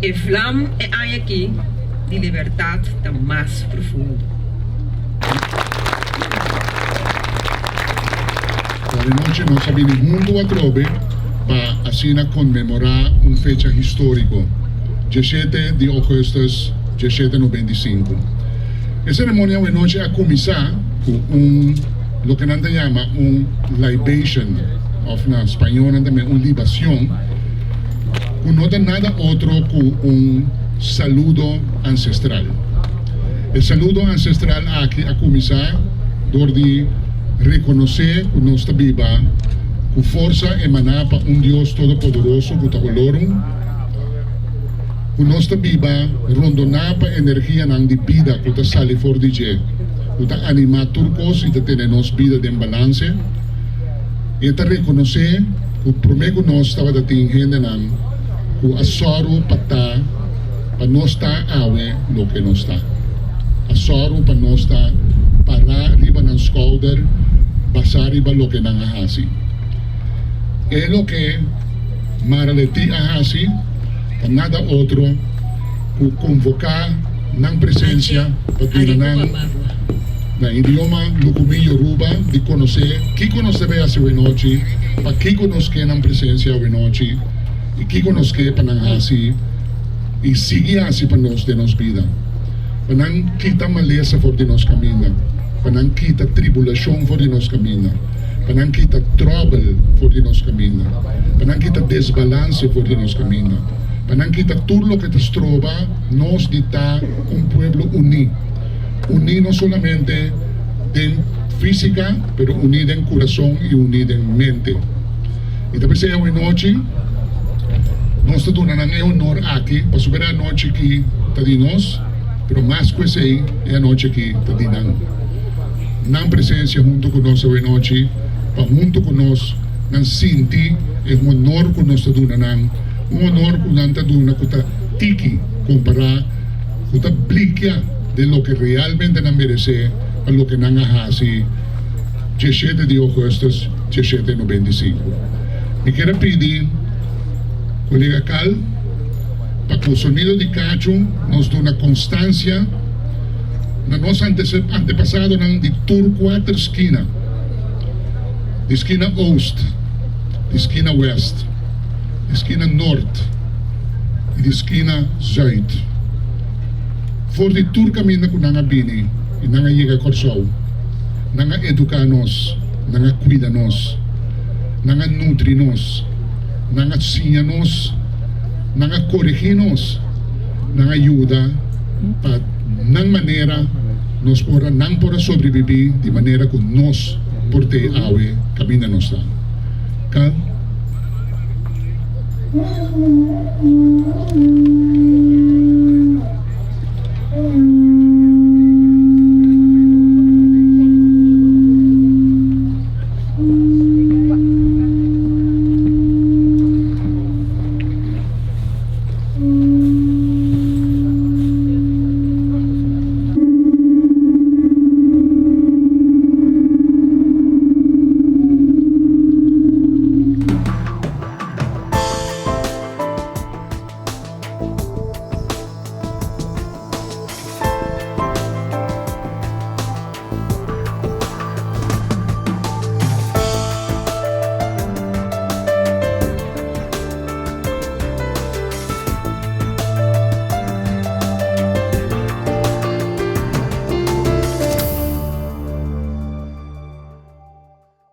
E vlam e aña aki di libertat ta mas profundo. Awe nochi nos a bini huntu atrobe pa asina konmemorá un fecha históriko, diesshete di ougùstùs diesshete noventa i sinku. E seremonia awe nochi a kuminsá ku un loke nan ta yama un libation òf na spañó nan ta mira un libacion. ku no ta nada otro ku un saludo ancestral. E saludo ancestral aki a kuminsá dor di rekonosé ku nos ta biba ku forsa emaná pa un Dios Todopoderoso ku ta Olorum, ku nos ta biba rondoná pa energianan di bida ku ta sali for di dje, ku ta animá tur kos i ta tene nos bida den balanse. E ta rekonosé ku promé ku nos tabata tin hendenan ku a sòru pa ta pa nos ta awe loke nos ta. A sòru pa nos ta pará riba nan skouder basá riba loke nan a hasi. E loke Mara Letí a hasi ta nada otro ku konvoká nan presensia pa duna nan na idioma Lucumí Yoruba di konosé kiko nos debe hasi awenochi, pakiko nos ke nan presensia awenochi i kiko nos ke pa nan hasi i sigui hasi pa nos den nos bida. Pa nan kita malesa for di nos kaminda, pa nan kita tribulashon for di nos kaminda, pa nan kita tròbel for di nos kaminda, pa nan kita desbalanse for di nos kaminda. Pa nan kita tur loke ta stroba nos di ta un pueblo uní. Uní no solamente den físika, pero uní den kurason i uní den mente. I ta p'esei awenochi nos ta duna nan e honor aki, pasobra e anochi aki ta di nos, pero mas ku esei e anochi aki ta di nan. Nan presensia huntu ku nos awenochi, pa huntu ku nos nan sinti e honor ku nos ta duna nan. Un honor ku nan ta duna ku ta tiki kompará ku ta blikia den loke realmente nan meresé pa loke nan a hasi diesshete di ougùstùs diesshete nobenta i sinku. Mi kier a pidi kolega Cal pa ku sonido di kachu nos duna konstansia na nos antepasadonan di tur kuater skina, di skina oost, di skina west. di skina nort i di skina zuid. For di tur kaminda ku nan a bini i nan a yega Kòrsou, nan a eduká nos, nan a kuida nos, nan a nutri nos, nan a siña nos, nan a koregí nos, nan a yuda pa nan manera nos por a nan por a sobrebibí di manera ku nos por te awe kaminda nos ta. Ka.